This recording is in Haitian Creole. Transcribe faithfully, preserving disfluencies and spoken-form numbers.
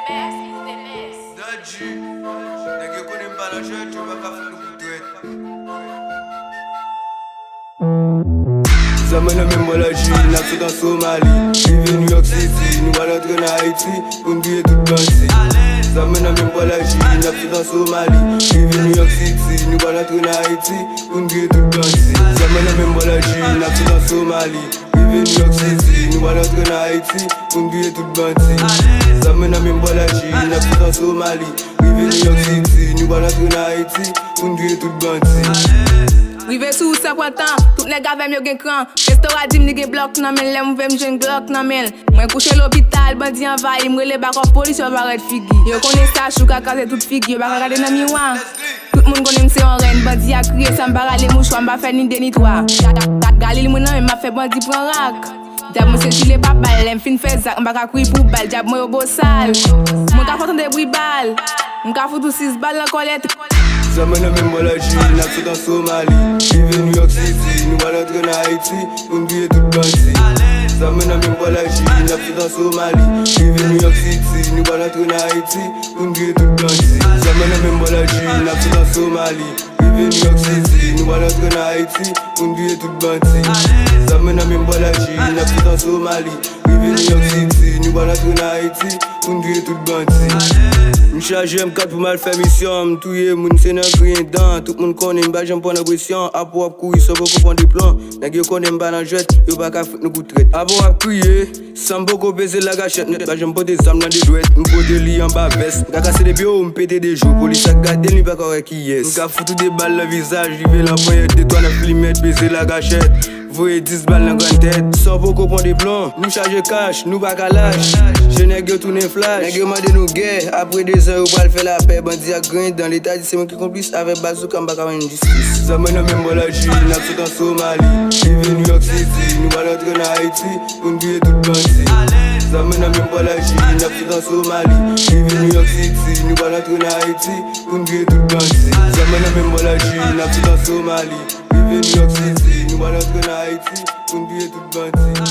Dodgy. Nèg yo konnen m pa nan jwèt, yo pa ka fout nou pou trèt. Zam mwen nan men m pral aji, n ap sot an Somali. Rive New York City, nou pral antre nan Ayiti, pou n touye tout bandi. Zam mwen nan men m pral aji, n ap sot an Somali. Rive New York City, nou pral antre nan Ayiti, pou n touye tout bandi. Zam mwen nan men m pral aji, n ap sot an Somali. Rive New York City, nou pral antre nan Ayiti, pou n touye tout bandi. Zam mwen nan men m pral aji, n ap sot an Somali. Rive New York City, nou pral antre nan Ayiti, pou n touye tout bandi. Rive sou wout san pran tan, tout nèg avè m yo gen kran. Resto a di m li gen blòk nan men l, lè m ouvè m jwenn glòk nan men l. Mwen kouche lopital, bandi anvayi m, rele bakòp polis yo parèt figi. Yo konnen sa, chou ka kraze tout figi, yo pa ka gade nan miwa. Tout moun konnen m se yon rèn, bandi a kriye sa, m pa rale mouchwa, m pa fè ni de ni twa. Gad, gad, gad galil mwen nan men m ap fè bandi pran rak. Dyab mwen se jile pa bal, lè m fin fè zak, m pa ka kouri pou bal, dyab mwen yo bosal. Mwen ka fè w tande bri bal, m ka fout ou sis bal nan kòlèt. Zam mwen nan men m pral aji, n ap sot an Somali. Rive New York City, nou pral antre nan Ayiti, pou n touye tout bandi. Zam mwen nan men m pral aji, n ap sot an Somali. Rive New York City, nou pral antre nan Ayiti, pou n touye tout bandi. Zam mwen nan men m pral aji, n ap sot an Somali. Rive New York City, nou pral antre nan Ayiti, pou n touye tout bandi. Zam mwen nan men m pral aji, n ap sot an Somali. Rive New York City, nou pral antre nan Ayiti, pou n touye tout bandi. M chaje M kat pou m al fè misyon, m touye moun se nan griyen dan. Tout moun konnen m pa janm pran nan presyon, apre w ap kouri san poko pran de plon. Nèg yo konnen m pa nan jwèt, yo pa ka fout nou pou trèt. Apre w ap kriye, san m poko peze lagachèt. M pa janm pote zam nan de dwèt, m pote li anba vès. M ka kase de pye w, m pete de jou. Polis ap gade l, li pa ka wè kiyès. M ka fout ou de bal nan vizaj, rive nan ponyèt, de twa nèf milimèt, peze lagachèt. Voye dis bal nan grann tèt. San poko pran de plon, nou chaje kach, nou pa ka lach. Je nèg yo tounen flach. Nèg yo mande nou gè, apre de zan yo pral fè lapè. Bandi ak griyen dan, Leta di se mwen ki konplis, avèk bazouka m pa ka jwenn jistis. Zam mwen nan men m pral aji, n ap sot an Somali. Rive New York City, nou pral antre nan Ayiti, pou n touye tout bandi. Zam mwen nan men m pral aji, n ap sot an Somali. Rive New York City, nou pral antre nan Ayiti, pou n touye tout bandi. Zam mwen nan men m pral aji, n ap sot an Somali. Rive New York City, nou pral antre nan Ayiti, pou n touye tout bandi.